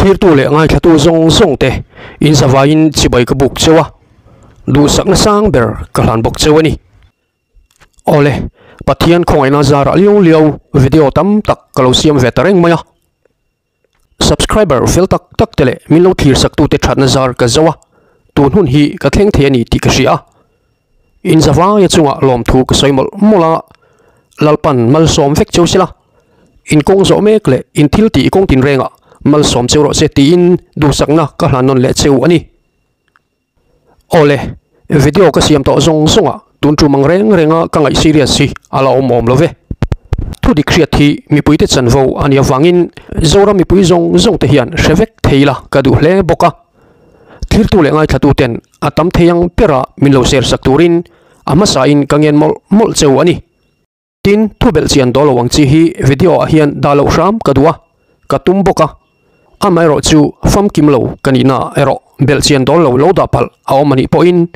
Thlirtu leh ngaithlatu zawng zawng te in zavaiin chibai ka buk cheu a, duhsakna sang ber ka hlan bawk cheu a ni. Awle, Pathian khawngaihna zarah liau liau video tam tak ka lo siam ve ta reng mai a. Subscriber fel tak tak te leh min lo thlir sak tute thatna zar ka zo a, tun hun hi ka thleng thei a ni tih ka hria a. In zavaia chungah lawmthu ka sawi mawlh mawlh a, Lalpan malsawm vek cheu sela, in kawng zawh mek leh in thil tih kawng tinrengah malsawm cheu rawh se tiin duhsakna ka hlan nawn leh cheu a ni. Awle, video ka siam tawh zawng zawngah tun tum ang reng renga ka ngaih serious hi a la awm awm lo ve. Thu dik hriat hi mipuite chanvo a nih avangin Zoram mipui zawng zawng te hian hre vek thei la ka duh hle bawk a. Thirtu leh ngaithlatu ten a tam thei ang bera min lo ser sak turin a hmasain ka ngen mawlh mawlh cheu a ni. Tin, thu belh chian daw lo ang chi hi video ah hian dah loh hram ka duh a, ka tum bawk a. Amaherawh chu famkim lo ka nihna ah erawh belh chian dawl lo lo dah palh a awm a nih pawhin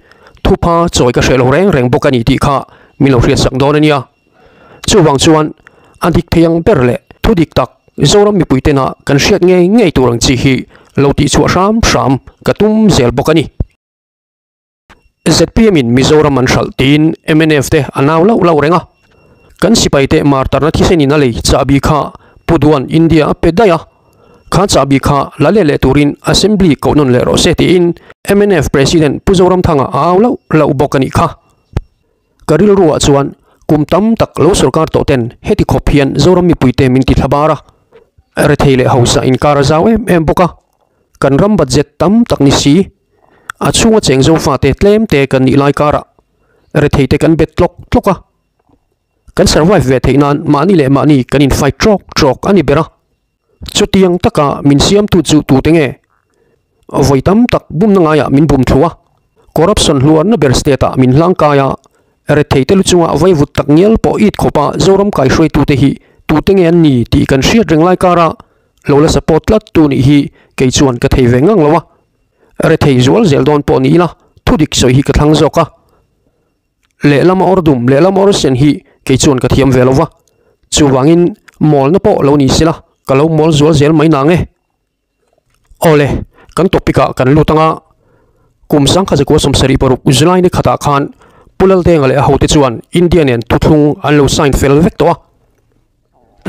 thupha chawi ka hreh lo reng reng bawk a ni tih kha min lo hriatsak dawn a nia. Chuvang chuan a dik thei ang ber leh thu dik tak Zoram mipui tena kan hriat ngei ngei tur ang chi hi lo tihchhuah hram hram ka tum zel bawk a ni. Zpm in Mizoram an hralh tiin mnf te a nau lauh lauh reng a. Kan sipai te martarna thisen in a lei chahbi kha Pu Duan India a pe daih a. Kha chahbi kha la leh leh turin Assembly koh nawn leh rawh se tiin mnf President Pu Zoramthanga a au lauh lauh bawk a nih kha. Ka rilru ah chuan kum tam tak lo sorkar tawh ten heti khawp hian Zoram mipuite min ti thla bar a. Rethei leh hausa inkar a zau em em bawk a. Kan ram budget tam tak ni si. A chhunga cheng zo fate tlem te kan nih lai karah rethei te kan bet tlawk tlawk a, kan survive ve theih nan mahni leh mahni kan in fight trawk trawk a ni ber a. Chutiang taka min siamtu chu tute nge? Vawi tam tak bumna ngaiah min bum thlu a, corruption hluarna ber state ah min hlangkai a, rethei te lu chunga vaivut tak ngial pawh it khawpa Zoram kaihruaitute hi tute nge an ni tih kan hriat reng lai karah lo la support tlat tu nih hi kei chuan ka thei ve ngang lo a. Rethei zual zel dawn pawh ni ila thu dik sawi hi ka thlang zawk a. Lehlam awr dum lehlam awr sen hi kei chuan ka thiam ve lo va, chuvangin mawlna pawh lo ni sela ka lo mawl zual zel mai nang e. Awle, kan topic ah kan lut anga kum 1976 July ni khatah khan Pu Laldenga leh a hote chuan India nen thuthlung an lo sign fel vek tawh a.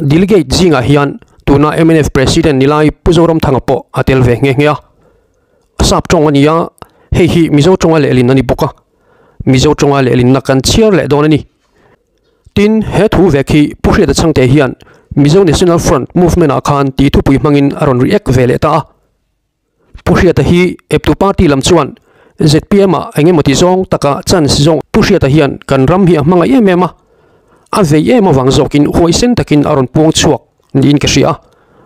Delegate zingah hian tuna mnf President ni lai Pu Zoramthanga pawh a tel ve nghe nghe a. Sap tawng a ni a, hei hi Mizo tawnga lehlin a ni bawk a. Mizo tawnga lehlinna kan chhiar leh dawn a ni. Tin, he thu vek hi Pu Hriata Chhangte hian Mizo National Front movement ah khan tih thupui hmangin a rawn react ve leh ta a. Pu Hriata hi eptu party lam chuan zpm ah eng emaw ti zawng taka chance zawng Pu Hriata hian kan ram hi a hmangaih em em a, a vei em avang zawkin huaisen takin a rawn puang chhuak niin ka hria a,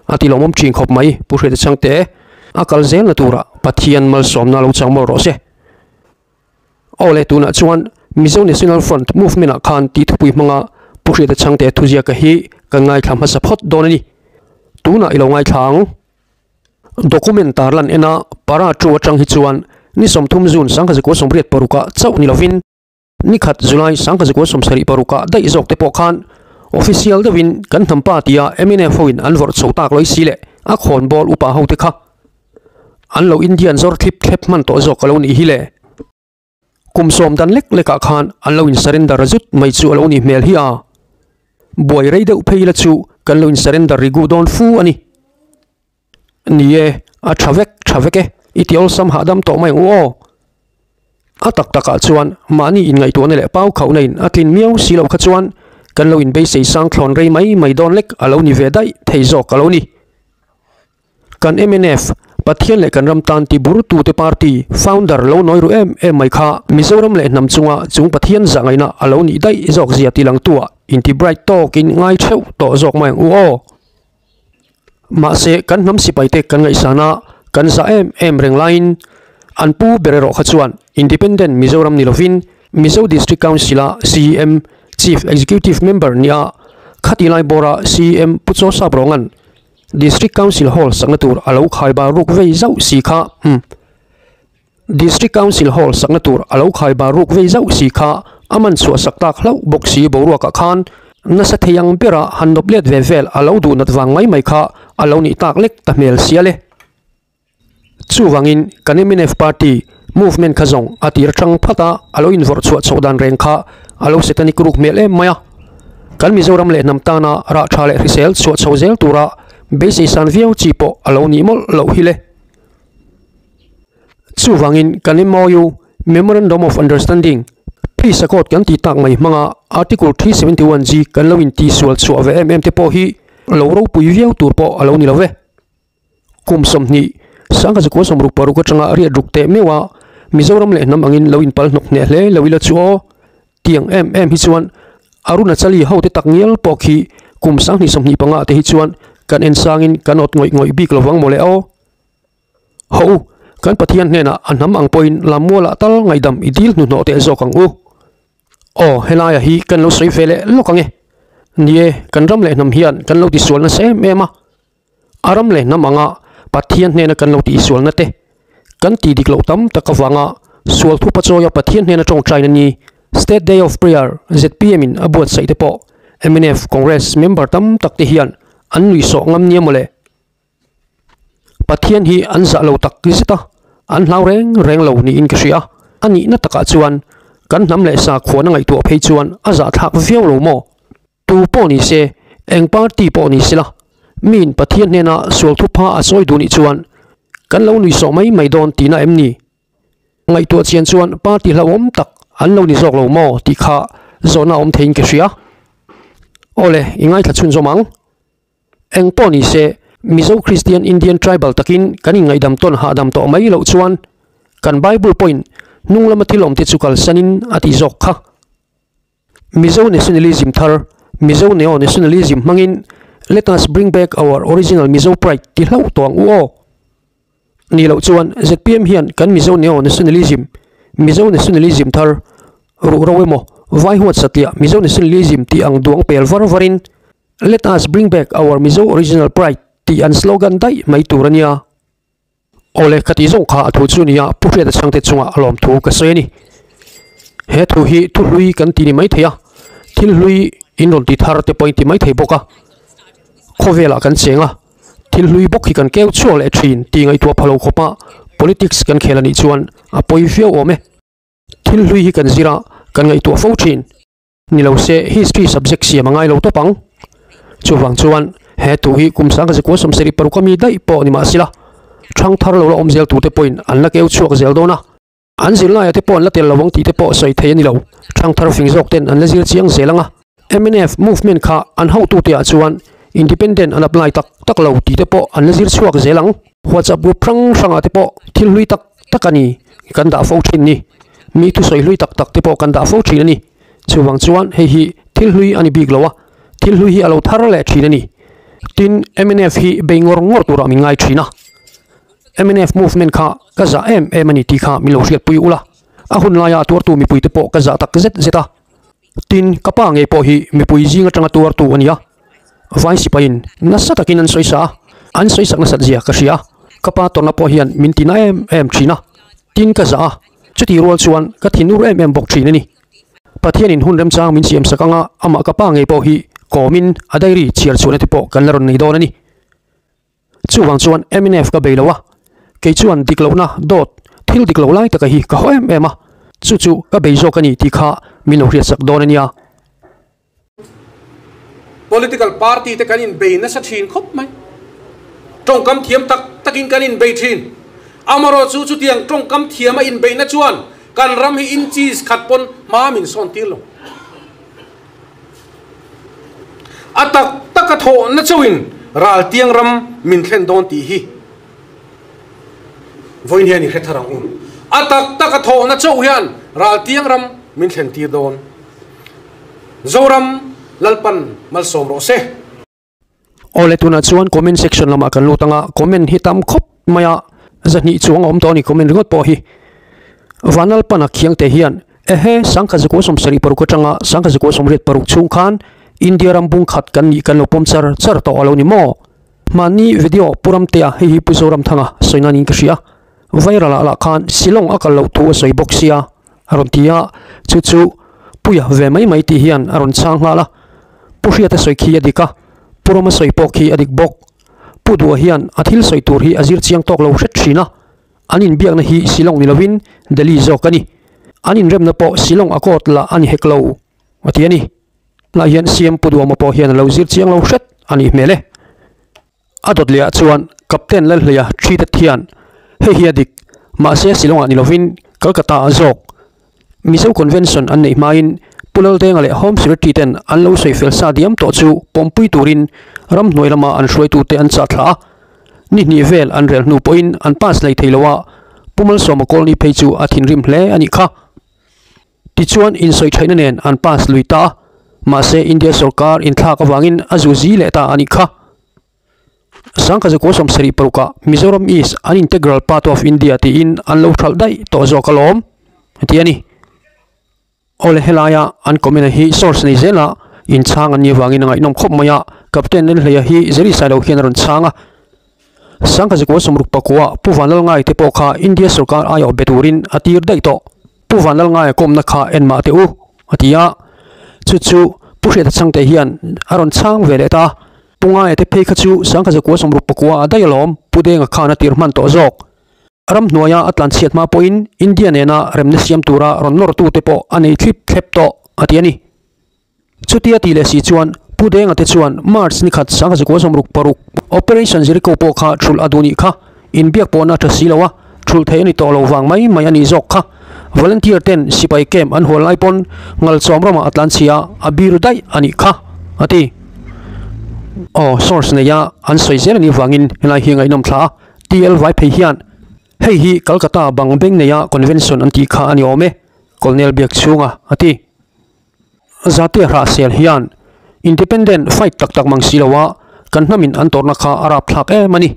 a ti lawmawm thin khawp mai Pu Hriata Chhangte a kal zelna turah Pathian malsawmna lo chang mawlh rawh se. Aw le tunah chuan Mizo National Front movement ah khan tih thupui hmanga Pu Hriata Chhangte thuziaka hi kan ngaithla hmasa phawt dawn a ni. Tunah i lo ngaithla ang. Document tarlan ena para chu atang hi chuan ni 30 June 1986 ah chauh ni lovin ni khat July 1976 ah daih zawk te pawh khan official deuhin kan hnam pa tia mnf hoin an vawrh chho tak lawih si leh a khawnbawl upa ho te kha an lo Indian zawr thlip thlep hman tawh zawk a lo nih hi le. Kum sawm dan lek lekah khan an lo in surrender zut mai chu a lo nih hmel hi a. Buai rei deuh phei la chu kan lo in surrender ri guh dawn fu a ni. Ni e, a tha vek tha vek e, i ti awlsam hahdam tawh mai ang u aw. A tak takah chuan mahni inngaihtuahna leh pau khauhna in a tlin miau si loh kha chuan kan lo inbeisei sang thlawn rei mai mai dawn lek a lo ni ve daih thei zawk a lo ni. Kan mnf, Pathian leh kan ram tan ti bur tute party founder lo nawi ru em em mai kha Mizoram leh hnam chunga chung Pathian zah ngaihna a lo nih daih zawk zia ti langtuah inti bright tawkin ngai theuh tawh zawk mai ang u aw. Mahse kan hnam sipaite kan ngaihsana kan zah em em reng laiin an pu ber erawh kha chuan Independent Mizoram ni lovin Mizo District Council-a CEM, Chief Executive Member, nia khati lai bawra CEM Pu Chaw Sap Rawnga'n District Council Hall sakna tur a lo khai bar ruk vei zauh si kha umm District Council Hall sakna tur a lo khai bar ruk vei zauh si kha a man chhuah sak tak hlauh bawk si boruakah khan nasa thei ang bera han nawp let ve vel a lo duh nat vang mai mai kha a lo nih tak lek ta hmel sia le. Chuvangin kan mnf party movement kha zawng a tir atang phat a, a lo invawrh chhuah chhoh dan reng kha a lo setanic ruk hmel em mai a. Kan Mizoram leh hnam tana rah tha leh hrisel chhuah chho zel tura beisei san viau chi pawh a lo nih mawlh loh hi le. Chuvangin kan MOU, Memorandum of Understanding, Peace Accord kan tih tak mai hmanga Article 371G kan lo intihsual chhuah ve em em te pawh hi lo ropui viau tur pawh a lo ni lo ve. Kum 20, 1966 atanga riat ruk teh meuh a, Mizoram leh hnam angin lo inpal hnawk hneh hle lo ila chu aw. Tiang em em hi chuan Arunachali hote tak ngial pawh khi kum 2025 te hi chuan kan en sangin kan awt ngawih ngawih bik lovang mawle aw. Hawh u, kan Pathian hnenah a hnam ang pawhin lammualah tal ngaihdam i dil hnuhnawh teh zawk ang u. Aw, helaia hi kan lo sawi ve leh lawk ang e. Ni e, kan ram leh hnam hian kan lo tisual nasa em em a. A ram leh hnam anga Pathian hnena kan lo tihsualna te, kan tih dik loh tam tak avanga sual thupa chawia Pathian hnena tawngtaina ni State Day of Prayer zpm in a buatsaih te pawh mnf Congress member tam tak te hian an nuihsawh ngam nia mawle. Pathian hi an zah lo tak zet a, an hlau reng reng lo niin ka hria. A nihna takah chuan kan hnam leh sakhuana ngaihtuah phei chuan a zahthlak viau lo maw? Tu pawh ni se, eng party pawh ni sela, miin Pathian hnena sual thupha a sawi duh nih chuan kan lo nuihsawh mai mai dawn tihna em ni? Ngaihtuah chian chuan party hlauhawm tak an lo ni zawk lo maw tih kha zawhna awm theiin ka hria. Awle, i ngaithla chhunzawm ang. Eng pawh ni se, Mizo Kristian Indian Tribal takin kan inngaihdam tawn hahdam tawh mai loh chuan kan Bible pawhin hnung lama thil awmte chu kalsanin a tih zawk kha. Mizo Nationalism thar, Mizo Neo Nationalism hmangin Let us bring back our original Mizo pride ti hlauh tawh ang u aw. Nih loh chuan zpm hian kan Mizo Neo Nationalism, Mizo Nationalism thar, ruh ro emaw, vai huat satliah Mizo Nationalism tih ang duang pel var varin Let us bring back our Mizo original pride tih an slogan daih mai tur a nia. Awle, ka tih zawng kha a thu chu nia Pu Hriata chhangte chungah a lawm thu ka sawi a ni. He thu hi thu hlui kan ti ni maithei a, thil hlui in rawn ti thar te pawh in ti maithei bawk a. Khawvelah kan cheng a, thil hlui bawk hi kan keu chhuak leh thin tih ngaihtuah pha lo khawpa politics kan khel a nih chuan a pawi viau awm e. Thil hlui hi kan zir a, kan ngaihtuah fo thin. Ni lo se history subject siam a ngai lo tawp ang. Chuvang chuan he thu hi kum 1976 a mi daih pawh ni mah sila, thang thar lo la awm zel turte pawhin an la keu chhuak zel dawn a. An zirlaia te pawh an la tel lo ang tih te pawh sawi thei a ni lo. Thang thar fing zawk ten an la zir chiang zel ang a. Mnf movement kha an hotute ah chuan independent an apply tak tak lo tih te pawh an la zir chhuak zel ang. WhatsApp group hrang hrangah te pawh thil hlui tak tak a ni kan dah fo thin ni. Mi thusawi hlui tak tak te pawh kan dah fo thin a ni. Chuvang chuan hei hi thil hlui a ni bik lo a, thil hlui hi a lo thar leh thin a ni. Tin, mnf hi bei ngawr ngawr turah min ngai thin a. Mnf movement kha ka zah em em a ni tih kha min lo hriatpui ula. A hun laia a tuartu mipuite pawh ka zah tak zet zet a. Tin, ka pa ngei pawh hi mipui zing atanga tuartu a ni a. Vai sipaiin nasa takin an sawi sa a, an sawi sak nasat zia ka hria. Ka pa tawrhna pawh hian min tina em em thin a. Tin, ka zah a, chutih rual chuan ka thinur em em bawk thin a ni. Pathianin hun remchang min siam sak anga amah ka pa ngei pawh hi kawmin a diary chhiar chhuahna te pawh kan la rawn nei dawn a ni. Chuvang chuan mnf ka bei lo a, kei chuan dik lohna dawt thil dik lo lai taka hi ka haw em em a, chu chu ka bei zawk a ni tih kha min lo hriatsak dawn a nia. Political party te kan inbei nasa thin khawp mai. Tawngkam thiam tak takin kan inbei thin. Amarawh chu chutiang tawngkam thiam a inbeihna chuan kan ram hi inches khat pawn hma min sawn tir lo. A tak taka thawhna chauhin raltiang ram min thlen dawn tih hi vawiin hian i hre thar ang u. A tak taka thawhna chauh hian raltiang ram min thlen tir dawn. Zoram Lalpan malsawm rawh se. Awle tunah chuan comment section lamah kan lut anga comment hi tam khawp mai a zahnih chuang a awm tawh a ni comment ringawt pawh hi Vanlalpana Khiangte hian ehe 1976 atanga 1986 chhung khan India ram bung khat kan nih kan lo pawm char char tawh a lo ni maw mahni video Pu Ramtea hei hi Pu Zoramthanga sawi nan in ka hria viral ah lah khan Shillong a kal loh thu a sawi bawk sia a rawn ti a chu chu Puia ve mai mai tih hian a rawn chhang nghal a. Pu Hriata sawi khi a dik a, Pu Rama sawi pawh khi a dik bawk. Pu Dua hian a thil sawi tur hi a zir chiang tawk lo hret thin a. An inbiakna hi Shillong ni lovin Delhi zawk a ni. An inremna pawh Shillong Accord lah a ni hek lo, a ti a ni. Tunah hian CM Pu Duhawma pawh hian a lo zir chiang lo hret a nih hmel e. A dawt lehah chuan Captain Lalhleia Thritet hian hei hi a dik, mahse Shillong-ah ni lovin Calcutta-ah zawk Mizo Convention an neih hmain Pu Laldenga leh Home Secretary ten an lo sawi fel sa diam tawh chu pawmpui turin ramhnuai lama an hruaitute an chah thlah a. Ni hnih vel an rel hnu pawhin an pass lei thei lo a, Pu Malsawma Kawlni phei chu a thinrim hle a nih kha. Tichuan insawi thaihna nen an pass lui ta a, mahse India sorkar inthlak avangin a zu zi leh ta a nih kha. Sangkhazakuo sawmsarih parukah Mizoram is an integral part of India tiin an lo hralh daih tawh zawk alawm a ti a ni. Awle helaia an comment a hi source nei zela inchhang an nih avangin a ngaihnawm khawp mai a, Captain Lalhleia hi Zeri Sailo hian a rawn chhang a. Sangkhazakuo sawmruk pakua Pu Vanlalngai te pawh kha India sorkar aiawh be turin a tir daih tawh. Pu Vanlalngaia kawmna kha en mah teh u, a ti a. Chu chu Pu Hriata Chhangte hian a rawn chhang ve leh ta a. Pu Ngaia te phei kha chu Sangkhazakua sawmruk pakua a daih alawm, Pu Denga khan a tir hman tawh zawk. Ramhnuaia a tlanchhiat hma pawhin India nena remna siam tura rawn nawrtu te pawh a nei thlip thlep tawh, a ti a ni. Chutia tih leh si chuan Pu Denga te chuan March ni khat Sangkhazakua 66 Operation Jericho pawh kha thulh a duh nih kha, inbiak pawhna tha si lo a, thulh theih a ni tawh lo vang mai mai a nih zawk kha. Volunteer ten sipai camp an hual lai pawn ngalchawm ramah a tlanchhia a bir daih a nih kha, a ti. Aw, source neia an sawi zel a nih vangin helai hi ngaihnawm thla a, TL vai phei hian hei hi Calcutta bang beng neia convention an tih kha a ni awm e, Colonel Biakchhunga a ti. Zate hrahsel hian independent fight tak tak mang si lo a, kan hnamin an tawrhna kha a rapthlak em a ni.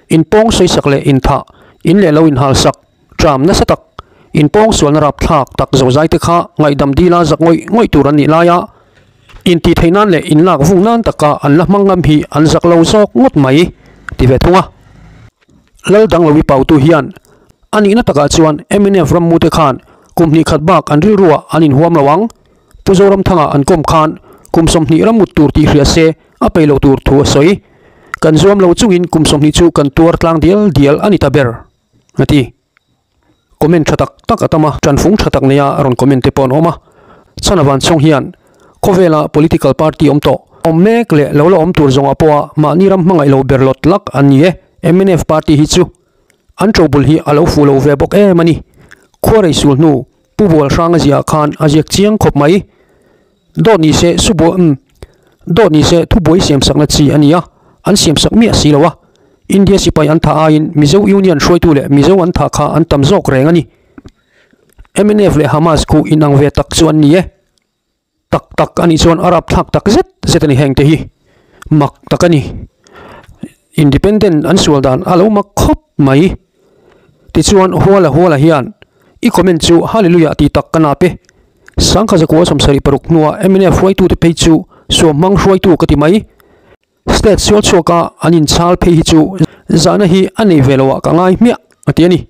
Inpawng sawisak leh inthah, in leh lo inhalsak, tram nasa tak, inpawng sualna rapthlak tak zozai te kha ngaihdam dila zak ngawih ngawih tur an nih laia intih theih nan leh inlak vung nan taka an la hmang ngam hi an zak lo zawk ngawt mai, ti ve thung a. Lal danglo i pautu hian a nihna takah chuan mnf rammute khan kum hnih khat bak an rilruah an inhuam lo ang. Pu Zoramthanga an kawm khan kum 20 ram mut tur tih hria se a peih loh tur thu a sawi. Kan zuam lo chungin kum 20 chu kan tuar tlang dial dial a ni ta ber, a ti. Comment tha tak tak a tam a, tanfung tha tak neia rawn comment te pawh an awm a. Chhanavan chhawng hian khawvela political party awm tawh, awm mek leh lo la awm tur zawngah pawha mahni ram hmangaih lo ber lawt lak an ni e. Mnf party hi chu an ṭobul hi a lo fuh lo ve bawk em a ni. Khuarei sul hnu Pu Bualhranga ziah khan a ziak chiang khawp mai. Dawt ni se subuah umm dawt ni se thubuai siamsakna chi a ni a, an siamsak miah si lo a. India sipai an thah aiin Mizo Union hruaitu leh Mizo an thah kha an tam zawk reng a ni. Mnf leh Hamas khu inang ve tak chu an ni e. Tak tak a nih chuan a rapthlak tak zet zet a ni heng te hi. Mak tak a ni. Independent an sual dan a lo mak khawp mai. Tichuan Huala Huala hian i comment chu Hallelujah tih tak ka nap e. Sangkha zakua 76 hnua mnf hruaitute phei chu suamhmang hruaitu ka ti mai. State sual chhuaka an inchhal phei hi chu zahna hi a nei ve loah ka ngai hmiah a ti a ni.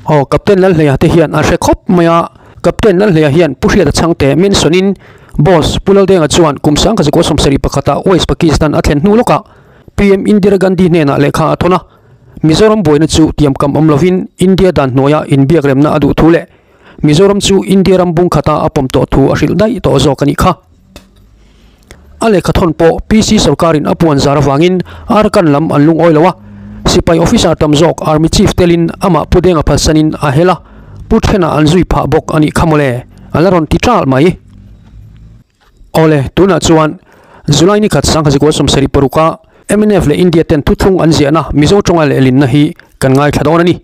Aw, Captain Lalhleia te hian a hre khawp mai a, Captain Lalhleia hian Pu Hriata Chhangte mention in Boss Pu Laldenga chuan kum 1971 ah West Pakistan a thlen hnu lawkah PM Indira Gandhi hnenah lehkha a thawn a, Mizoram buaina chu tiamkam awm lovin India dan hnuaia inbiak remna a duh thu leh Mizoram chu India ram bung khata a pawm tawh thu a hrilh daih tawh zawk a nih kha. A lehkha thawn pawh PC sorkarin a puan zar avangin Arakan lam an lungawi lo a, sipai officer tam zawk Army Chief telin amah Pu Denga phatsanin a hel a, Pu Thena an zui phah bawk a nih kha mawle, a la rawn ti ṭal mai. Awle, tunah chuan July ni khat 1976 a mnf leh India ten thuthlung an ziahna Mizo ṭawnga lehlinna hi kan ngaithla dawn a ni.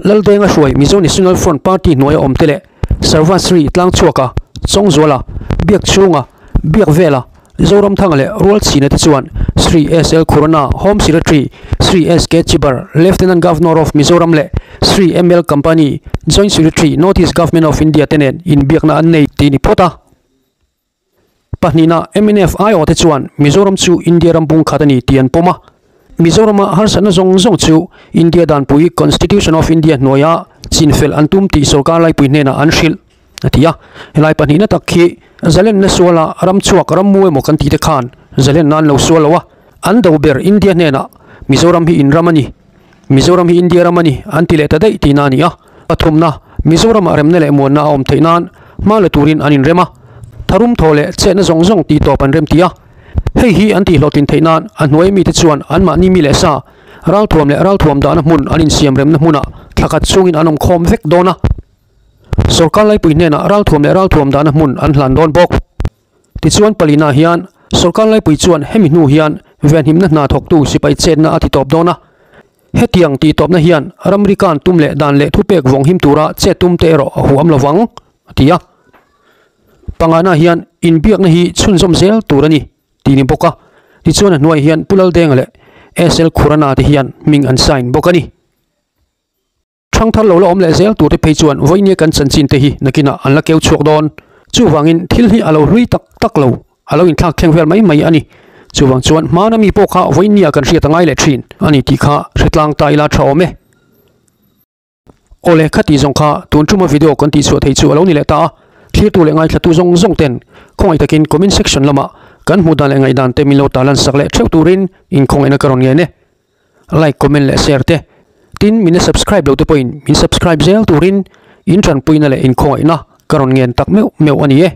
Laldenga hruai Mizo National Front party hnuaia awmte leh Sarvasri Tlangchhuaka, Chawngzuala, Biakchhunga, Biakvela, Zoramthanga leh Rualchhina te chuan Sri SL Khurana, Home Secretary, Sri SK Chibber, Lieutenant Governor of Mizoram leh Sri ML Kampani, Joint Secretary, North East Government of India te nen inbiakna an nei tih ni phawt a. Pahnihna, mnf aiawh te chuan Mizoram chu India ram bung khat a ni tih an pawm a. Mizorama harsatna zawng zawng chu India danpui Constitution of India hnuaia chinfel an tum tih sorkar laipui hnenah an hrilh, a ti a. Helai pahnihna tak khi zalenna suala ram chhuak rammu emaw kan tih te khan zalenna an lo sual lo a, an do ber India hnenah Mizoram hi inram a ni. Mizoram hi India ram a ni an ti leh ta daih tihna a ni a. Pathumna, Mizoramah remna leh muanna a awm theih nan hma la turin an inrem a, tharum thaw leh chetna zawng zawng tih tawp an rem ti a. Hei hi an tihhlawhtlin theih nan a hnuai mite chuan anmahni mi leh sa, ralthuam leh ralthuam dahna hmun an insiam remna hmunah thla khat chungin an awm khawm vek dawn a. Sorkar laipui hnenah ralthuam leh ralthuam dahna hmun an hlan dawn bawk. Tichuan palina hian sorkar laipui chuan hemi hnu hian venhimna hna thawktu sipai chetna a ti tawp dawn a. Hetiang tih tawpna hian ramri kan tum leh dan leh thupek vawng him tura chet tum te erawh a huam lo vang, a ti a. Pangana hian inbiakna hi chhunzawm zel tur a ni tih ni bawk a. Tichuan a hnuai hian Pu Laldenga leh SL Khurana te hian hming an sign bawk a ni. Thangthar lo la awm leh zel turte phei chuan vawinia kan chanchin te hi nakinah an la keu chhuak dawn. Chuvangin thil hi a lo hlui tak tak lo, a lo inthlak thleng vel mai mai a ni. Chuvang chuan hmana mi pawh kha vawinia kan hriat a ngai leh thin a ni tih kha hre tlang ta ila tha awm e. Awle khati zawng kha tun tuma video kan tihchhuah thei chu a lo ni leh ta a, thlirtu leh ngaithlatu zawng zawng ten khawngaih takin comment section lamah kan hmuh dan leh ngaihdan te min lo tarlan sak leh theuh turin inkhawngaihna ka rawn ngen e. Like, comment leh share te. Tin, min la subscribe lo te pawhin min subscribe zel turin in tanpuina leh inkhawngaihna ka rawn ngen tak meuh meuh a ni e.